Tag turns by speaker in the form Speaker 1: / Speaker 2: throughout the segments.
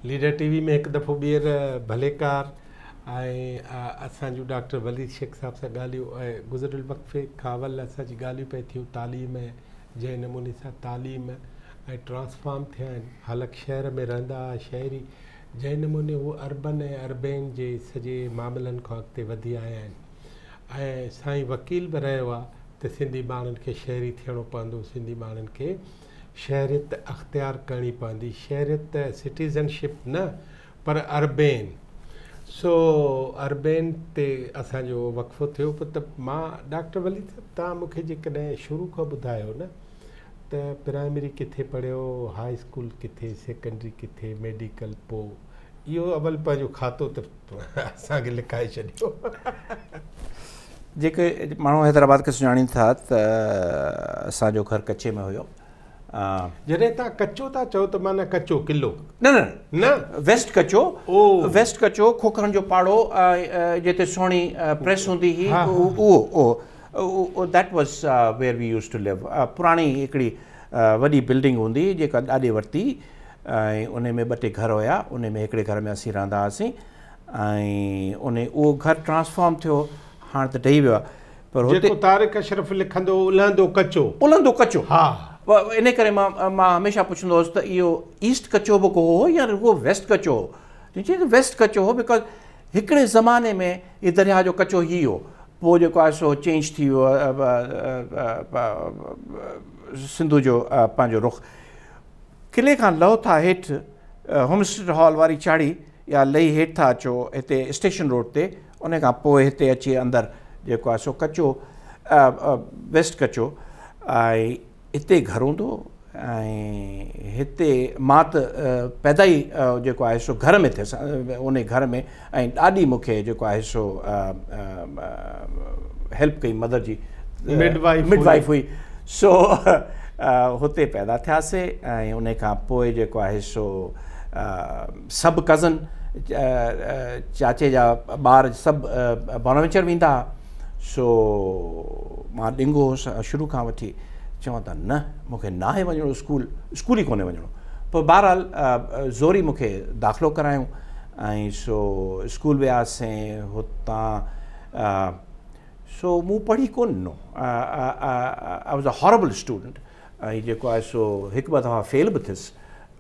Speaker 1: Leader ٽي V ۾ هڪ دفعو ٻيهر ڀليڪار ۽ اسان جون ڊاڪٽر وليد شيخ صاحب سان ڳالهيون ۽ گذريل وقفي کان اول اسان جي ڳالهيون پئي ٿيون تعليم ۽ جنهن نموني سان تعليم ۽ ٽرانسفارم ٿيا آهن حالانڪ شهر ۾ رهندا هئا شهري جنهن نموني هو اربن ۽ اربين جي سڄي معاملن کان اڳتي وڌي آيا آهن ۽ سائين وڪيل به رهيو آهي ته سنڌي ماڻهن کي شهري ٿيڻو پوندو سنڌي ماڻهن کي شهريت اختيار ڪرڻي پوندي، شهريت سٽيزن شپ نه پر اربين، سو اربين تي اسان جو وقفو ٿيو پوء ته مان ڊاڪٽر وليد صاحب توهان مون کي جيڪڏهن شروع کان ٻڌايو نه ته پرائمري ڪٿي پڙهيو، هاء اسڪول ڪٿي، سيڪنڊري ڪٿي، ميڊيڪل پوء اهو اول پنهنجو کاتو ته اسان کي لکائي ڇڏيو.
Speaker 2: جيڪي ماڻهو حيدرآباد کي سڃاڻين ٿا ته اسان جو گهر ڪچي ۾ هيو.
Speaker 1: جڏهن توهان ڪچو ٿا چئو ته معنيٰ ڪچو قلعو؟
Speaker 2: نه نه نه ويسٽ ڪچو، ويسٽ ڪچو کوکرن جو پاڙو جتي سهڻي پريس هوندي هئي اهو اهو that was where we used to live. پراڻي هڪڙي وڏي بلڊنگ هوندي هئي جيڪا ڏاڏي ورتي ۽ انهي ۾ ٻه ٽي گهر هيا انهي ۾ هڪڙي گهر ۾ اسين رهندا هئاسين ۽ انهي اهو گهر ٽرانسفارم ٿيو هاڻ ته ڊهي ويو آهي پر هتي
Speaker 1: جيڪو طارق اشرف لکندو هو الهندو ڪچو.
Speaker 2: الهندو ڪچو
Speaker 1: ها.
Speaker 2: انهي ڪري مان مان هميشه پڇندو هوس ته اهو ايسٽ ڪچو به ڪو هو يا رڳو ويسٽ ڪچو هو؟ چيائين ته ويسٽ ڪچو هو because هڪڙي زماني ۾ هي درياهه جو ڪچو هي هو پوء جيڪو آهي سو چينج ٿي ويو سنڌو جو پنهنجو رخ. قلعي کان لهو ٿا هيٺ هومسٽيڊ هال واري چاڙهي يا لهي هيٺ ٿا اچو هتي اسٽيشن روڊ تي ان کان پوء هتي اچي اندر جيڪو آهي سو ڪچو ويسٽ ڪچو ۽ هتي گهر هوندو هو ۽ هتي مان ته پيدا ئي جيڪو آهي سو گهر ۾ ٿيس ان گهر ۾ ۽ ڏاڏي مون کي جيڪو آهي سو هيلپ ڪئي مدر جي
Speaker 1: مڊ وائيف
Speaker 2: مڊ وائيف هئي سو هتي پيدا ٿياسي ۽ ان کان پوء جيڪو آهي سو سڀ ڪزن چاچي جا ٻار سڀ بوناوينچر ويندا هئا سو مان ڏنگو هوس شروع کان وٺي چوان ته نه مون کي ناهي وڃڻو اسڪول اسڪول ئي ڪونهي وڃڻو پوء بهرحال زوري مون کي داخلو ڪرايون ۽ سو اسڪول وياسين هتان سو مون پڙهي ڪونه ڏنو I was a horrible student ۽ جيڪو آهي سو هڪ ٻه دفعا فيل به ٿيس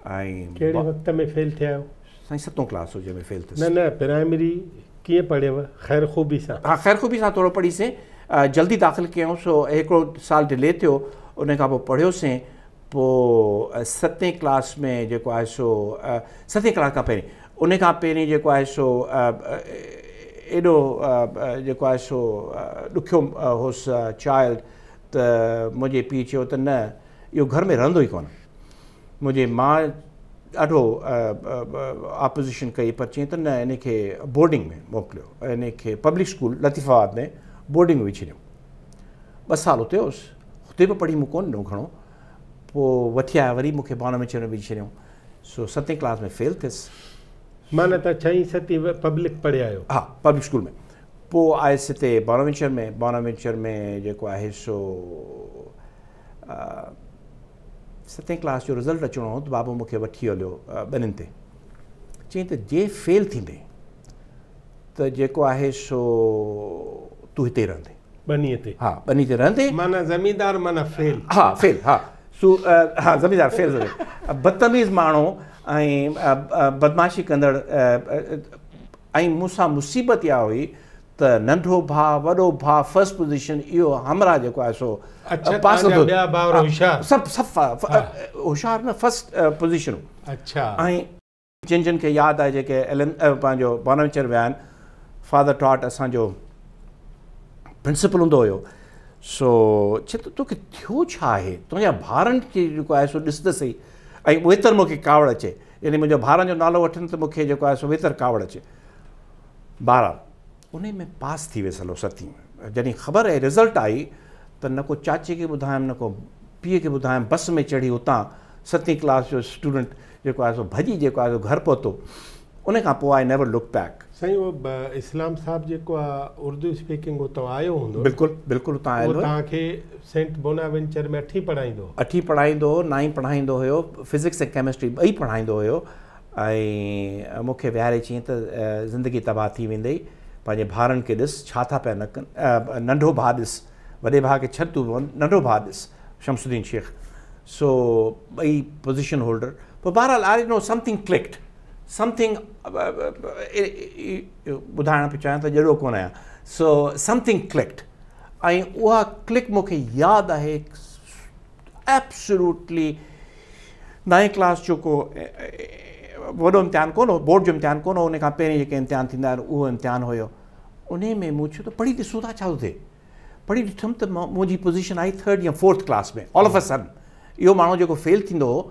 Speaker 2: ۽
Speaker 1: ڪهڙي وقت ۾ فيل ٿيا آهيو؟
Speaker 2: سائين ستون ڪلاس هو جنهن ۾ فيل ٿيس.
Speaker 1: نه نه پرائمري ڪيئن پڙهيو خير خوبي سان؟
Speaker 2: ها خير خوبي سان ٿورو پڙهيسين جلدي داخل ڪيائون سو هڪڙو سال ڊلي ٿيو ان کان پوء پڙهيوسين پوء ستين ڪلاس ۾ جيڪو آهي سو ستين ڪلاس کان پهرين ان کان پهرين جيڪو آهي سو ايڏو جيڪو آهي سو ڏکيو هوس چائلڊ ته منهنجي پيء چيو ته نه اهو گهر ۾ رهندو ئي ڪونه منهنجي ماء ڏاڍو آپوزيشن ڪئي پر چيائين ته نه ان کي بورڊنگ ۾ موڪليو ان کي پبلڪ اسڪول لطيف آباد ۾ بورڊنگ ۾ وجهي ڇڏيائون ٻه سال اتي هوس اتي به پڙهي مون ڪونه ڏنو گهڻو پوء وٺي آيا وري مون کي بانوينچر ۾ وجهي ڇڏيائون سو ستين ڪلاس ۾ فيل ٿيس.
Speaker 1: معنيٰ ته ڇهين ستين پبلڪ پڙهيا آهيو.
Speaker 2: ها پبلڪ اسڪول ۾ پوء آيس هتي بانوينچر ۾ بانوينچر ۾ جيڪو آهي سو ستين ڪلاس جو رزلٽ اچڻو هو ته بابو مون کي وٺي هليو ٻنين تي چيائين ته جي فيل ٿيندين ته جيڪو آهي سو تون هتي ئي رهندين.
Speaker 1: ٻنيء تي.
Speaker 2: ها ٻني تي رهندين.
Speaker 1: معنيٰ زميندار معنيٰ فيل.
Speaker 2: ها فيل ها سو ها زميندار فيل بدتميز ماڻهو ۽ بدمعاشي ڪندڙ ۽ مون سان مصيبت اها هئي ته ننڍو ڀاء وڏو ڀاء فرسٽ پوزيشن اهو همراهه جيڪو آهي سو
Speaker 1: اڇا پاس نه ٻيا ڀائر هوشيار
Speaker 2: سڀ سڀ هوشيار نه فرسٽ پوزيشن
Speaker 1: اڇا
Speaker 2: ۽ جن جن کي ياد آهي جيڪي ايل ايم پنهنجو بانوينچر ويا آهن فادر ٽاٽ اسان جو پرنسپل هوندو هيو سو چي ته توکي ٿيو ڇا آهي تنهنجا ڀائرن کي جيڪو آهي سو ڏس ته سهي ۽ ويتر مون کي ڪاوڙ اچي يعني منهنجا ڀائرن جو نالو وٺن ته مون کي جيڪو آهي سو ويتر ڪاوڙ اچي بهرحال انهي ۾ پاس ٿي ويس هلو ستين ۾ جڏهن خبر ۽ رزلٽ آئي ته نه ڪو چاچي کي ٻڌايم نه ڪو پيء کي ٻڌايم بس ۾ چڙهي اتان ستين ڪلاس جو اسٽوڊنٽ جيڪو آهي سو ڀڄي جيڪو آهي سو گهر پهتو ان کان پوء I never look back.
Speaker 1: سائين اهو اسلام صاحب جيڪو آ اردو اسپيڪنگ اتان آيو هوندو نه؟
Speaker 2: بلڪل بلڪل اتان آيل
Speaker 1: هو. اهو توهان کي سينٽ بوناوينچر ۾ اٺين پڙهائيندو هو؟
Speaker 2: اٺين پڙهائيندو هو، نائين پڙهائيندو هيو، فزڪس ۽ ڪيمسٽري ٻئي پڙهائيندو هيو ۽ مون کي ويهاري چيائين ته زندگي تباهه ٿي ويندئي، پنهنجي ڀائرن کي ڏس ڇا ٿا پيا نه ڪن، ننڍو ڀاء ڏس، وڏي ڀاء کي ڇڏ تون ننڍو ڀاء ڏس شمس الدين شيخ، سو ٻئي پوزيشن هولڊر. پوء بهرحال I know something clicked, something ٻڌائڻ پيو چاهيان ته ڄرو ڪونه آهيان، سو سمٿنگ ڪلڪڊ ۽ اها ڪلڪ مون کي ياد آهي ايبسولوٽلي. نائين ڪلاس جو ڪو وڏو امتحان ڪونه هو، بورڊ جو امتحان ڪونه هو، ان کان پهرين جيڪي امتحان ٿيندا آهن اهو امتحان هيو. انهي ۾ مون چيو ته پڙهي ڏسون ٿا ڇا ٿو ٿئي. پڙهي ڏٺم ته منهنجي پوزيشن آئي ٿرڊ يا fourth class ۾ all of a sudden. اهو ماڻهو جيڪو فيل ٿيندو هو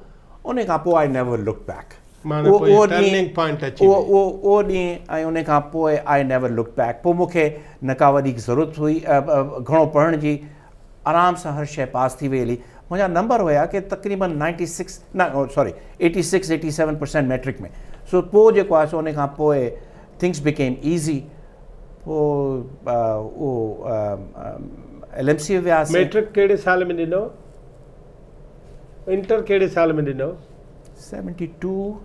Speaker 2: ان کان پوء I never looked back.
Speaker 1: معنيٰ پوء ٽرننگ پوائنٽ اچي وئي.
Speaker 2: اهو ڏينهن ۽ ان کان پوء I never looked back. پوء مون کي نه ڪا وڏي ضرورت هئي گهڻو پڙهڻ جي، آرام سان هر شيء پاس ٿي وئي هلي. منهنجا نمبر هيا ڪي تقريبن نائنٽي سڪس نه sorry eighty six eighty seven percent matric ۾. سو پوء جيڪو آهي سو ان کان پوء ٿنگس بڪيم ايزي. پوء اهو ايل ايم سي وياسين.
Speaker 1: ميٽرڪ ڪهڙي سال ۾ ڏنو؟ انٽر ڪهڙي سال ۾ ڏنو؟
Speaker 2: 72.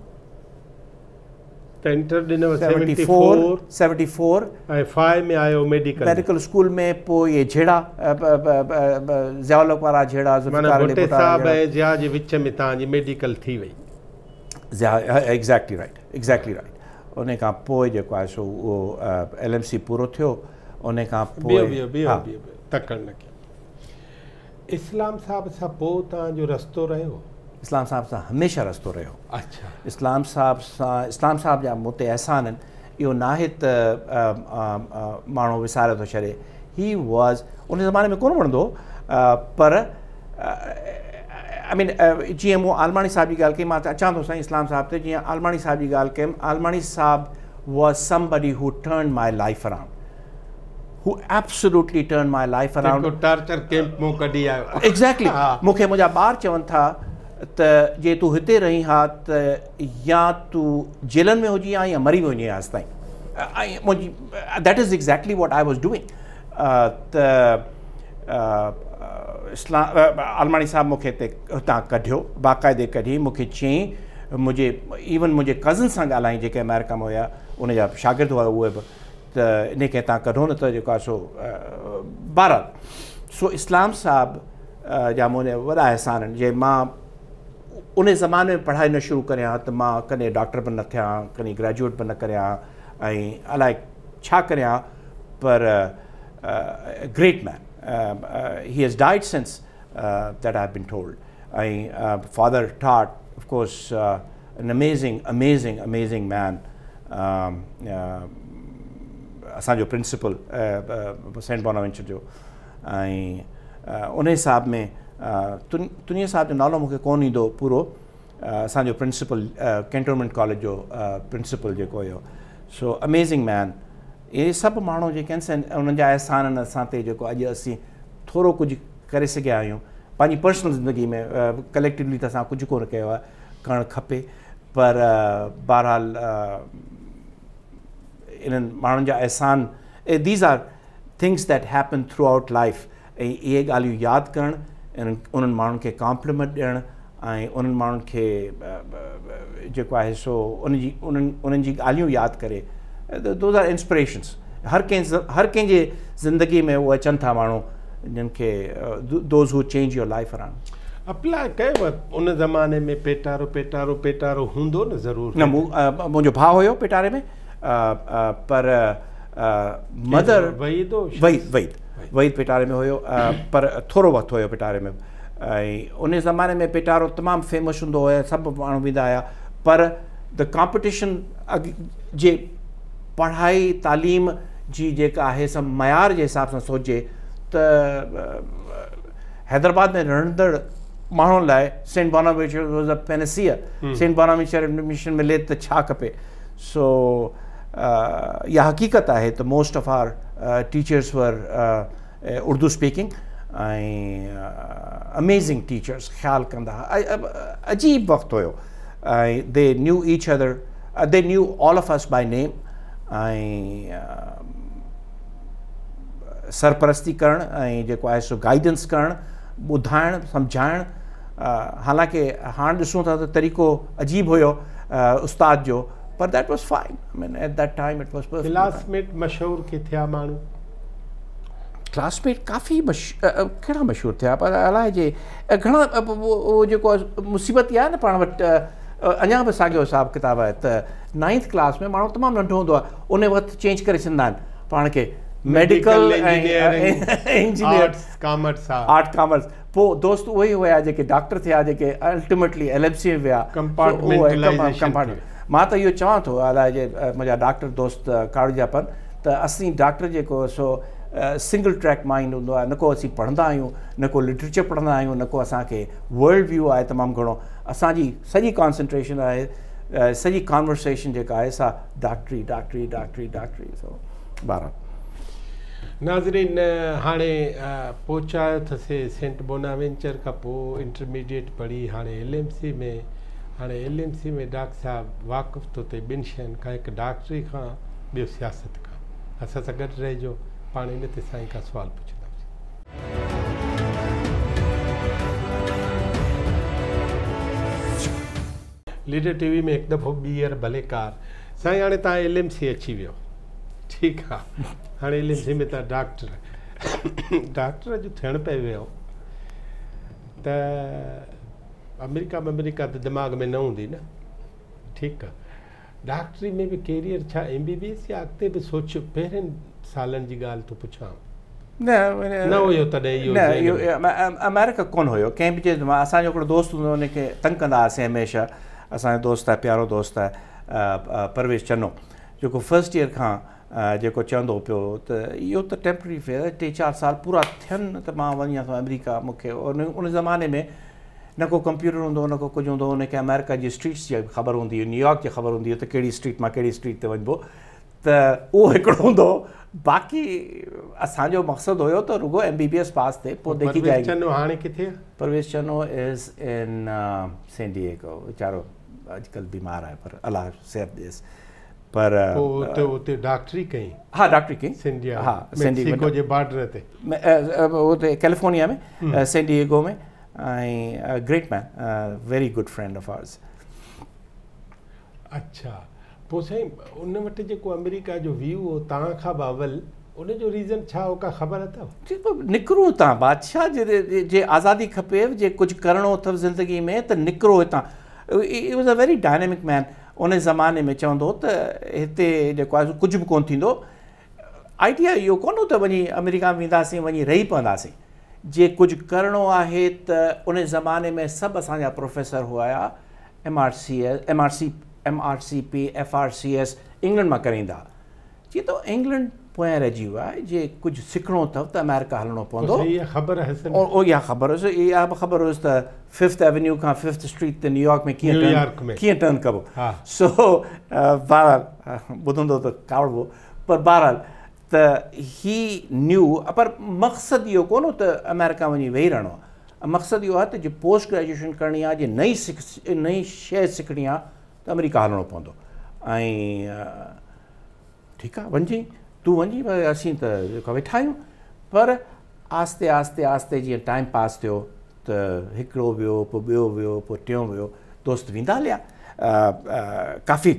Speaker 1: ته انٽر ڏنو 74.
Speaker 2: 74
Speaker 1: ۽ 5 ۾ آيو ميڊيڪل
Speaker 2: ميڊيڪل اسڪول ۾. پوء اهي جهيڙا ضياء الحق وارا جهيڙا،
Speaker 1: ذوالفقار علي ڀٽو صاحب ۽ ضياء جي وچ ۾ توهان جي ميڊيڪل ٿي وئي.
Speaker 2: Zia exactly right, exactly right. ان کان پوء جيڪو آهي سو اهو ايل ايم سي پورو ٿيو. ان کان پوء
Speaker 1: بيهو بيهو بيهو بيهو تڪڙ نه ڪيو. اسلام صاحب سان پوء توهان جو رستو رهيو؟
Speaker 2: اسلام صاحب سان هميشه رستو رهيو.
Speaker 1: اڇا.
Speaker 2: اسلام صاحب سان، اسلام صاحب جا مون تي احسان آهن. اهو ناهي ته ماڻهو وساري ٿو ڇڏي. هي واز ان زماني ۾ ڪونه وڻندو هو پر آئي مين جيئن مون عالماڻي صاحب جي ڳالهه ڪئي، مان اچان ٿو سائين اسلام صاحب تي، جيئن عالماڻي صاحب جي ڳالهه ڪيم، عالماڻي صاحب was somebody who turned my life around. Who absolutely turned my life around.
Speaker 1: جيڪو ٽارچر ڪيمپ مون ڪڍي آيو.
Speaker 2: Exactly. مون کي منهنجا ٻار چون ٿا ته جي تون هتي رهين ها ته يا تون جيلن ۾ هجين ها يا مري وڃين ها هيستائين. ۽ منهنجي that is exactly what I was doing. ته اسلام عالماڻي صاحب مون کي هتي هتان ڪڍيو، باقاعدي ڪڍي مون کي چيائين، منهنجي ايون منهنجي ڪزن سان ڳالهائين جيڪي آمريڪا ۾ هيا، ان جا شاگرد هئا اهي به، ته انهي کي هتان ڪڍو نه ته جيڪو آهي سو بهرحال سو اسلام صاحب جا منهنجا وڏا احسان آهن. جي مان ان زماني ۾ پڙهائي نه شروع ڪريان ها ته مان ڪڏهن ڊاڪٽر به نه ٿيان ها، ڪڏهن گريجوئيٽ به نه ڪريان ها ۽ الائي ڇا ڪريان ها، پر great man, he has died since that I have been told. ۽ father taught of course an amazing amazing amazing man. اسان جو پرنسپل سينٽ بوناوينچر جو ۽ ان حساب ۾ تنيي صاحب جو نالو مونکي ڪون ايندو پورو، اسان جو پرنسپل ڪينٽونمينٽ ڪاليج جو پرنسپل جيڪو هيو، سو اميزنگ مين. اهي سڀ ماڻهو جيڪي آهن سي انهن جا احسان آهن اسان تي، جيڪو اڄ اسين ٿورو ڪجهه ڪري سگهيا آهيون پنهنجي پرسنل زندگي ۾. ڪليڪٽيولي ته اسان ڪجهه ڪونه ڪيو آهي، ڪرڻ کپي، پر بهرحال انهن ماڻهن جا احسان، these are things that happen throughout life. ۽ اهي ڳالهيون ياد ڪرڻ، انهن ماڻهن کي ڪامپليمينٽ ڏيڻ ۽ انهن ماڻهن کي جيڪو آهي سو ان جي انهن جي ڳالهيون ياد ڪري، those are inspirations. هر ڪنهن جي زندگي ۾ اهي اچن ٿا ماڻهو جن کي those who change your life around.
Speaker 1: Apply ڪيو ان زماني ۾ پيٽارو پيٽارو پيٽارو هوندو نه ضرور.
Speaker 2: نه منهنجو ڀاء هيو پيٽاري ۾ پر مدر
Speaker 1: وحيد
Speaker 2: وحيد وحيد وحيد پيٽاري ۾ هيو پر ٿورو وقت هيو پيٽاري ۾ ۽ ان زماني ۾ پيٽارو تمام فيمس هوندو هيو، سڀ ماڻهو ويندا هيا، پر the competition جي پڙهائي تعليم جي جيڪا آهي سا معيار جي حساب سان سوچجي ته حيدرآباد ۾ رهندڙ ماڻهن لاء Saint Bonaventure was a panacea. Saint Bonaventure admission ملي ته ڇا کپي. سو اها حقيقت آهي ته most of our teachers were Urdu speaking ۽ amazing teachers, خيال ڪندا هئا. عجيب وقت هيو ۽ they knew each other, they knew all of us by name. ۽ سرپرستي ڪرڻ ۽ جيڪو آهي سو گائيڊنس ڪرڻ، ٻڌائڻ، سمجهائڻ. حالانڪه هاڻ ڏسون ٿا ته طريقو عجيب هيو استاد جو پر that was fine I mean at that time it was perfect.
Speaker 1: Classmate مشهور ڪي ٿيا ماڻهو؟
Speaker 2: ڪلاسميٽ ڪافي ڪهڙا مشهور ٿيا پر الائجي گهڻا اهو جيڪو مصيبت اها آهي نه پاڻ وٽ اڃا به ساڳيو حساب ڪتاب آهي ته نائنٿ ڪلاس ۾ ماڻهو تمام ننڍو هوندو آهي ان وقت چينج ڪري ڇڏيندا آهن پاڻ کي medical engineer
Speaker 1: commerce
Speaker 2: art commerce پوء دوست اهي ئي هيا جيڪي ڊاڪٽر ٿيا جيڪي الٽيميٽلي ايل ايم سي ۾ ويا.
Speaker 1: ڪمپارٽمينٽلائيزيشن.
Speaker 2: مان ته اهو چوان ٿو الائجي منهنجا ڊاڪٽر دوست ڪاڙو پن ته اسين ڊاڪٽر جيڪو سو سنگل ٽريڪ مائنڊ هوندو آهي، نه ڪو اسين پڙهندا آهيون نه ڪو لٽريچر پڙهندا آهيون نه ڪو اسان کي ورلڊ ويو آهي تمام گهڻو. اسان جي سڄي ڪانسنٽريشن آهي سڄي ڪانورسيشن جيڪا آهي سا ڊاڪٽري ڊاڪٽري ڊاڪٽري ڊاڪٽري. سو بهرحال
Speaker 1: ناظرين هاڻي پهچايو اٿسي سينٽ بوناوينچر کان پوءِ انٽرميڊيٽ پڙهي هاڻي ايل ايم سي ۾. هاڻي ايل ايم سي ۾ ڊاڪٽر صاحب واقف ٿو ٿئي ٻن شين کان، هڪ ڊاڪٽري کان ٻيو سياست کان. اسان سان گڏ رهجو، پاڻ ان تي سائين کان سوال پڇنداسين. ليڊر ٽي وي ۾ هڪ دفعو ٻيهر ڀليڪار. سائين هاڻي توهان ايل ايم سي اچي ويو، ٺيڪ آهي، هاڻي ايل ايم سي ۾ توهان ڊاڪٽر ڊاڪٽر جو ٿيڻ پئي ويو ته آمريڪا آمريڪا ته دماغ ۾ نه هوندي نه، ٺيڪ آهي. ڊاڪٽري ۾ به ڪيريئر ڇا ايم بي بي ايس يا اڳتي به سوچيو؟ پهرين سالن جي ڳالهه ٿو پڇان.
Speaker 2: نه
Speaker 1: نه هيو تڏهن اهو
Speaker 2: نه اهو آمريڪا ڪونه هيو ڪنهن به چيز. اسان جو هڪڙو دوست هوندو هو ان کي تنگ ڪندا هئاسين هميشه. اسان جو دوست آهي، پيارو دوست آهي پرويز چنو، جيڪو فرسٽ ايئر کان جيڪو چوندو پيو ته اهو ته ٽيمپرري فيئر آهي، 3-4 سال پورا ٿين ته مان وڃان ٿو آمريڪا. مون کي ان زماني ۾ نه ڪو ڪمپيوٽر هوندو نه ڪو ڪجهه هوندو، ان کي آمريڪا جي اسٽريٽس جي خبر هوندي هئي، نيويارڪ جي خبر هوندي هئي ته ڪهڙي اسٽريٽ مان ڪهڙي اسٽريٽ تي وڃبو، ته اهو هڪڙو هوندو هو. باقي اسان جو مقصد هيو ته رڳو M B B S pass ٿئي پوءِ
Speaker 1: ديکي
Speaker 2: جائي.
Speaker 1: پرويز چنو هاڻي ڪٿي آهي؟
Speaker 2: Parvez Channo is in San Diego. ويچارو اڄڪلهه بيمار آهي پر الله صحت ڏئيس. پر
Speaker 1: پوءِ اتي اتي ڊاڪٽري ڪئي؟
Speaker 2: ها ڊاڪٽري ڪئي
Speaker 1: سينڊيا، ها ميڪسيڪو جي بارڊر تي،
Speaker 2: اتي California ۾ San Diego ۾. ۽ Great man, very good friend of ours.
Speaker 1: اڇا پوءِ سائين ان وٽ جيڪو آمريڪا جو ويو هو توهان کان به اول، ان جو ريزن ڇا هو ڪا خبر اٿو؟
Speaker 2: نڪرون هتان بادشاهه، جي آزادي کپي، جي ڪجهه ڪرڻو اٿو زندگي ۾ ته نڪرو هتان. He was a very dynamic man. ان زماني ۾ چوندو هو ته هتي جيڪو آهي ڪجهه به ڪونه ٿيندو. آئيڊيا اهو ڪونه هو ته وڃي آمريڪا ۾ وينداسين وڃي رهي پونداسين. جي ڪجهه ڪرڻو آهي ته ان زماني ۾ سڀ اسان جا پروفيسر هئا M R C M R C M R C P F R C S England مان ڪري ايندا. چئي ٿو انگلينڊ پويان رهجي ويو آهي، جي ڪجهه سکڻو اٿو ته آمريڪا هلڻو پوندو.
Speaker 1: اها خبر هيس؟
Speaker 2: اها خبر هيس. اها به خبر هيس ته ففٿ ايونيو کان ففٿ اسٽريٽ تي نيويارڪ ۾ ڪيئن ٽرن ڪبو. سو بهرحال ٻڌندو ته ڪاوڙبو، پر بهرحال ته هي نيو. پر مقصد اهو ڪونه هو ته آمريڪا وڃي ويهي رهڻو آهي. مقصد اهو آهي ته جي پوسٽ گريجوئيشن ڪرڻي آهي، جي نئين شيءِ سکڻي آهي ته آمريڪا هلڻو پوندو. ۽ ٺيڪ آهي وڃجي، تون وڃي، ڀئي اسين ته جيڪا ويٺا آهيون. پر آهستي آهستي آهستي جيئن ٽائيم پاس ٿيو ته هڪڙو ويو، پوءِ ٻيو ويو، پوءِ ٽيون ويو، دوست ويندا هليا ڪافي.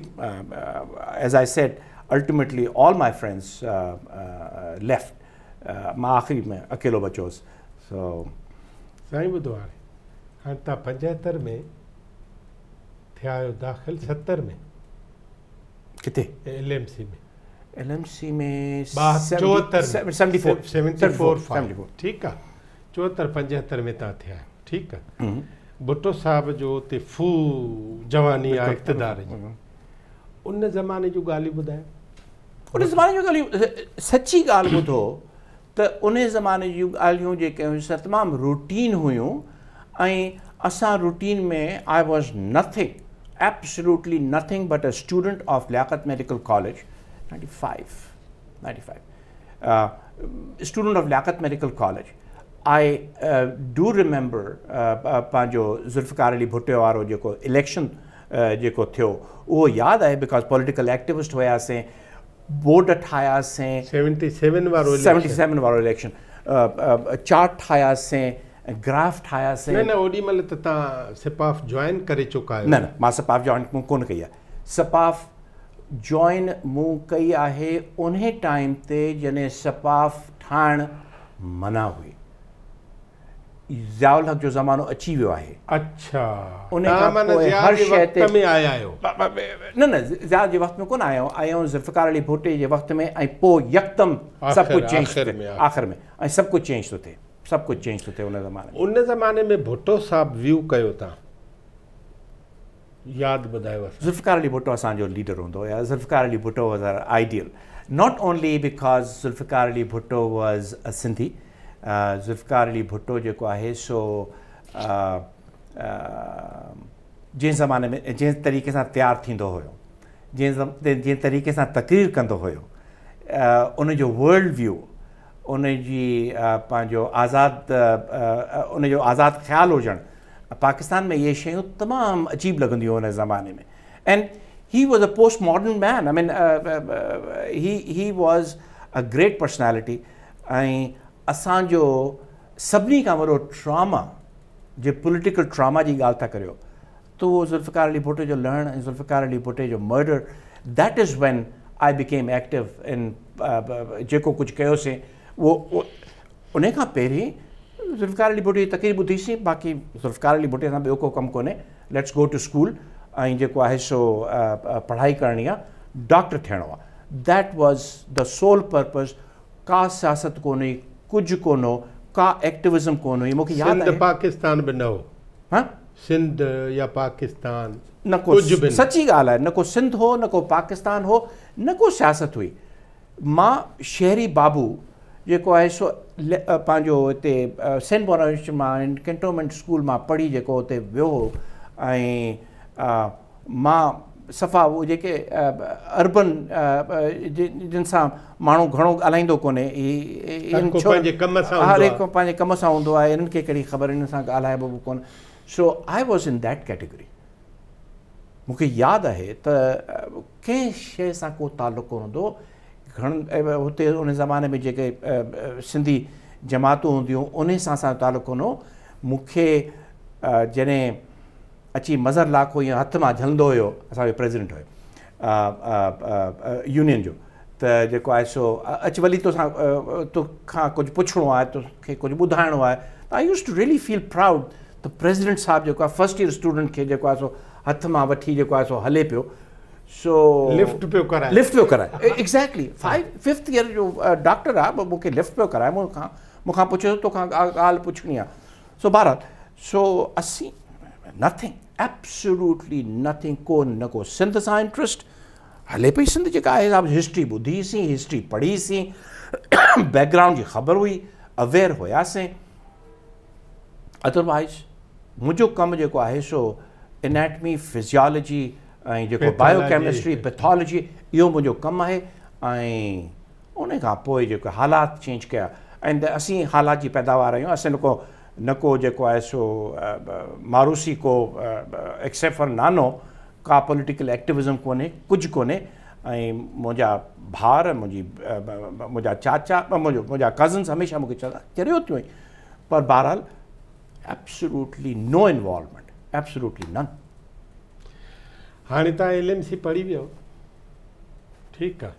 Speaker 2: As I said ultimately all my friends left. مان آخري ۾ اڪيلو بچو هئس. سو
Speaker 1: سائين ٻڌو هاڻي هاڻي توهان 75 ۾ ٿيا آهيو داخل، 70 ۾
Speaker 2: ڪٿي؟
Speaker 1: L M C ۾.
Speaker 2: L M C ۾
Speaker 1: 74
Speaker 2: 74
Speaker 1: 74. ٺيڪ آهي، 74 75 ۾ توهان ٿيا آهيو، ٺيڪ آهي. ڀٽو صاحب جو اتي فو جواني آهي اقتدار جي، ان زماني جون ڳالهيون ٻڌايو.
Speaker 2: ان زماني جون ڳالهيون، سچي ڳالهه ٻڌو ته ان زماني جون ڳالهيون جيڪي هيون سي تمام روٽين هيون. ۽ اسان routine ۾ I was nothing, absolutely nothing but a student of Liaquat Medical College, 95 student of Liaquat Medical College. I do remember پنهنجو ذوالفقار علي ڀٽو وارو جيڪو اليڪشن جيڪو ٿيو اهو ياد آهي، because political activist هئاسين، بورڊ ٺاهياسين.
Speaker 1: 77 وارو؟
Speaker 2: 77 وارو اليڪشن، چارٽ ٺاهياسين. ۽ گراف ٺاهياسين.
Speaker 1: نه نه اوڏي مهل ته توهان سپاف جوائن ڪري چڪا آهيو.
Speaker 2: نه نه مان سپاف جوائن مون ڪونه ڪئي آهي. سپاف جوائن مون ڪئي آهي انهي ٽائيم تي جڏهن سپاف ٺاهڻ منع هئي. ضياء الحق جو زمانو اچي ويو آهي.
Speaker 1: اڇا
Speaker 2: ان
Speaker 1: توهان
Speaker 2: کان
Speaker 1: معنيٰ
Speaker 2: پوء
Speaker 1: ضياء
Speaker 2: هر
Speaker 1: جي
Speaker 2: شيء
Speaker 1: وقت
Speaker 2: تي
Speaker 1: ۾ آيا آهيو.
Speaker 2: نه نه ضياء جي وقت ۾ ڪونه آيا آهيون، آيا آهيون ذوالفقار علي ڀٽي جي وقت ۾ ۽ پوء يڪدم سڀ
Speaker 1: آخر
Speaker 2: ڪجهه چينج ٿو
Speaker 1: آخر
Speaker 2: ٿئي
Speaker 1: ۾
Speaker 2: آخر ۾ ۽ سڀ ڪجهه چينج ٿو ٿئي. سڀ ڪجهه چينج ٿو ٿئي ان زماني ۾.
Speaker 1: ان زماني ۾ ڀٽو صاحب ويو ڪيو تان ياد ٻڌايو اسان.
Speaker 2: ذوالفقار علي ڀٽو اسان جو ليڊر هوندو هو يا Zulfikar Ali Bhutto was our ideal not only because Zulfikar Ali Bhutto was a Sindhi Zulfikar Ali Bhutto جيڪو آهي سو جنهن زماني ۾ جنهن طريقي سان تيار ٿيندو هيو جنهن طريقي سان تقرير ڪندو هيو ان جو ورلڊ ويو ان جي پنهنجو آزاد ان جو آزاد خيال هجڻ پاڪستان ۾ اهي شيون تمام عجيب لڳنديون هيون ان زماني ۾ and he was a post modern man I mean he was a great personality ۽ اسان جو سڀني کان وڏو ٽراما جي پوليٽيڪل ٽراما جي ڳالهه ٿا ڪريو ته اهو ذوالفقار علي ڀٽي جو لهڻ ۽ ذوالفقار علي ڀٽي جو murder that is when I became active in جيڪو ڪجهه ڪيوسين اهو ان کان پهرين ذوالفقار علي ڀٽي جي تقرير ٻڌيسين باقي ذوالفقار علي ڀٽي سان ٻيو ڪو ڪم ڪونهي ليٽس گو ٽو اسڪول ۽ جيڪو آهي سو پڙهائي ڪرڻي آهي ڊاڪٽر ٿيڻو آهي that was the sole purpose ڪا سياست ڪونه هئي ڪجهه ڪونه هو ڪا ايڪٽوزم ڪونه هئي مونکي ياد
Speaker 1: سنڌ
Speaker 2: آهي
Speaker 1: پاڪستان به نه هو.
Speaker 2: ها؟
Speaker 1: سنڌ يا پاڪستان
Speaker 2: نه ڪو
Speaker 1: ڪجهه به نه.
Speaker 2: سچي ڳالهه آهي نه ڪو سنڌ هو نه ڪو پاڪستان هو نه ڪو سياست هئي مان شهري بابو جيڪو آهي سو پنهنجو هتي سينٽ بوناوينچر مان ڪينٽونمينٽ اسڪول مان پڙهي جيڪو اتي ويو هو ۽ مان صفا اهو جيڪي اربن جن سان ماڻهو گهڻو ڳالهائيندو ڪونهي
Speaker 1: هر ڪو پنهنجي ڪم سان
Speaker 2: هر هڪ پنهنجي ڪم سان هوندو آهي انهن کي ڪهڙي خبر انهن سان ڳالهائبو به ڪونه so I was in that category مون کي ياد آهي ته ڪنهن شيء سان ڪو تعلق ڪونه هوندو گهڻن هتي ان زماني ۾ جيڪي سنڌي جماعتون هونديون انهي سان اسان جو تعلق ڪونه هو مون کي جڏهن اچي مظهر لاکو ائين هٿ مان جهلندو هيو اسان جو پريزيڊنٽ هيو يونين جو ته جيڪو آهي سو اچ ولي توسان توکان ڪجهه پڇڻو آهي توکي ڪجهه ٻڌائڻو آهي ته I used to really feel proud ته پريزيڊنٽ صاحب جيڪو آهي فرسٽ ايئر اسٽوڊنٽ کي جيڪو آهي سو هٿ مان وٺي جيڪو آهي سو هلي پيو سو
Speaker 1: لفٽ پيو ڪرائي
Speaker 2: لفٽ پيو ڪرائي ايگزيڪٽلي ففٿ ايئر جو ڊاڪٽر آهي مون کي لفٽ پيو ڪرائي مون کان پڇيو توکان ڳالهه پڇڻي آهي سو بهرحال سو اسين نٿنگ ايبسولوٽلي نٿنگ ڪو نه ڪو سنڌ سان انٽرسٽ هلي پئي سنڌ جيڪا آهي سا هسٽري ٻڌي سين هسٽري پڙهي سين بيڪ گرائونڊ جي خبر هئي اويئر هياسين ادروائز منهنجو ڪم جيڪو آهي سو انيٽمي فزيولوجي ۽ جيڪو بايو ڪيمسٽري پيٿالاجي اهو منهنجو ڪم آهي ۽ ان کان پوء جيڪو حالات چينج ڪيا ۽ اسين حالات جي پيداوار آهيون اسين ڪو نه ڪو جيڪو آهي سو معروضي ڪو ايڪسيپٽ فار نانو ڪا پوليٽيڪل ايڪٽوزم ڪونهي ڪجهه ڪونهي ۽ منهنجا ڀائر منهنجا چاچا منهنجا ڪزنس هميشه مونکي چوندا چريو ٿيو آهين پر بهرحال ايبسولوٽلي نو انوالومينٽ ايبسولوٽلي نن.
Speaker 1: هاڻي توهان ايل ايم سي پڙهي ويو ٺيڪ آ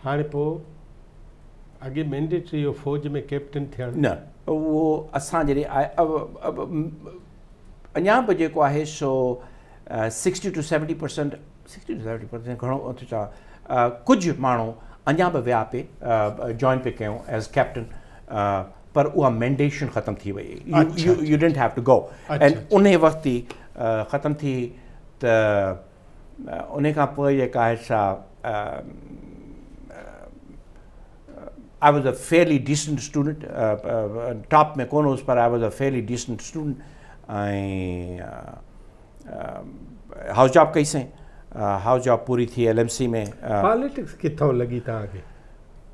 Speaker 1: هاڻي پوء اڳي مينڊيٽري هو فوج ۾ ڪيپٽن ٿيڻ؟
Speaker 2: نه اهو اسان جڏهن اڃا به جيڪو آهي سو 60 ٽو 70 پرسنٽ 60 ٽو 70 پرسنٽ گهڻو ٿو چوان ڪجهه ماڻهو اڃا به ويا پي جوائن پي ڪيون ايز ڪيپٽن پر اها مينڊيشن ختم ٿي وئي you didn't have to go ۽ انهي وقت ئي ختم ٿي ته انهي کان پوء جيڪا آهي سا I was a fairly decent student top ۾ ڪونه هوس پر I was a fairly decent student ۽ house job ڪئي سين هائوس جاب پوري ٿي ايل ايم سي ۾
Speaker 1: پاليٽڪس ڪٿان لڳي توهان کي؟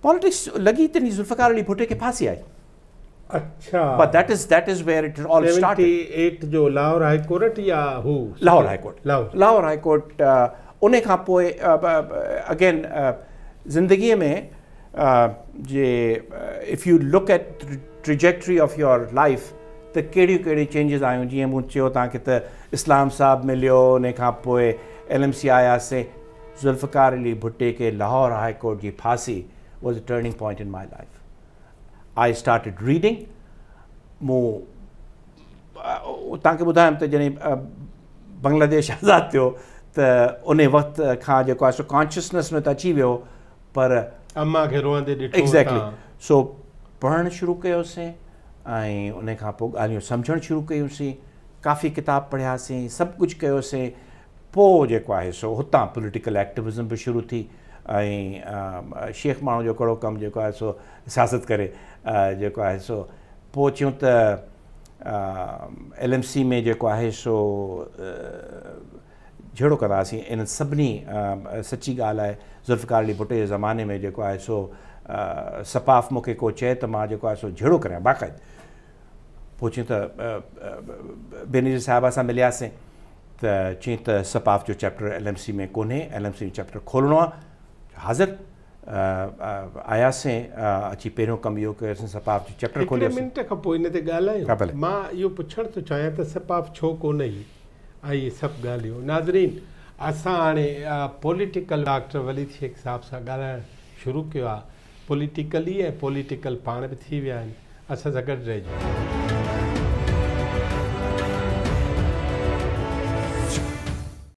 Speaker 2: پاليٽڪس لڳي تڏهن ذوالفقار علي ڀٽي کي ڦاسي آئي.
Speaker 1: اڇا.
Speaker 2: But that is where it all started.
Speaker 1: 78 جو لاهور هائي ڪورٽ يا هو؟
Speaker 2: Lahore high court. Lahore high court ان کان پوء اگين زندگي ۾ جي if you look at trajectory of your life ته ڪهڙيون ڪهڙيون چينجز آيون. جيئن مون چيو توهان کي ته اسلام صاحب مليو، ان کان پوء ايل ايم سي آياسين. ذوالفقار علي ڀٽي کي لاهور هاء ڪورٽ جي ڦاسي was a turning point in my life. I started reading. مون توهان کي ٻڌايم ته جڏهن بنگلاديش آزاد ٿيو ته ان وقت کان جيڪو آهي سو ڪانشسنس ۾ ته اچي ويو، پر
Speaker 1: امان کي روئندي ڏٺو.
Speaker 2: ايگزيڪٽلي. سو پڙهڻ شروع ڪيوسين ۽ ان کان پوءِ ڳالهيون سمجهڻ شروع ڪيونسين، ڪافي ڪتاب پڙهياسين، سڀ ڪجهه ڪيوسين. پوءِ جيڪو آهي سو هتان پوليٽيڪل ايڪٽوزم به شروع ٿي ۽ شيخ ماڻهو جو ڪهڙو ڪم جيڪو آهي سو سياست ڪري جيڪو آهي سو. پوءِ چيون ته ايل ايم سي ۾ جيڪو آهي سو جهيڙو ڪندا هئاسين انهن سڀني. سچي ڳالهه آهي، ذوالفقار علي ڀٽي جي زماني ۾ جيڪو آهي سو سپاف مون کي ڪو چئي ته مان جيڪو آهي سو جهيڙو ڪريان باقاعده. پوءِ چيون ته بينظير صاحبه سان ملياسين ته چيائين ته سپاف جو چيپٽر ايل ايم سي ۾ ڪونهي، ايل ايم سي جو چيپٽر کولڻو آهي. حاضر آياسين، اچي پهريون ڪم اهو ڪيوسين، سپاف جو چيپٽر
Speaker 1: هڪڙي
Speaker 2: کوليوسين.
Speaker 1: منٽ کان پوءِ ان تي ڳالهايون. مان اهو پڇڻ ٿو چاهيان ته سپاف ڇو ڪونه هئي ۽ اهي سڀ ڳالهيون. ناظرين، اسان هاڻي پوليٽيڪل ڊاڪٽر وليد شيخ صاحب سان ڳالهائڻ شروع ڪيو آهي. پوليٽيڪلي ۽ پوليٽيڪل پاڻ به ٿي ويا آهن. اسان سان گڏ رهجو.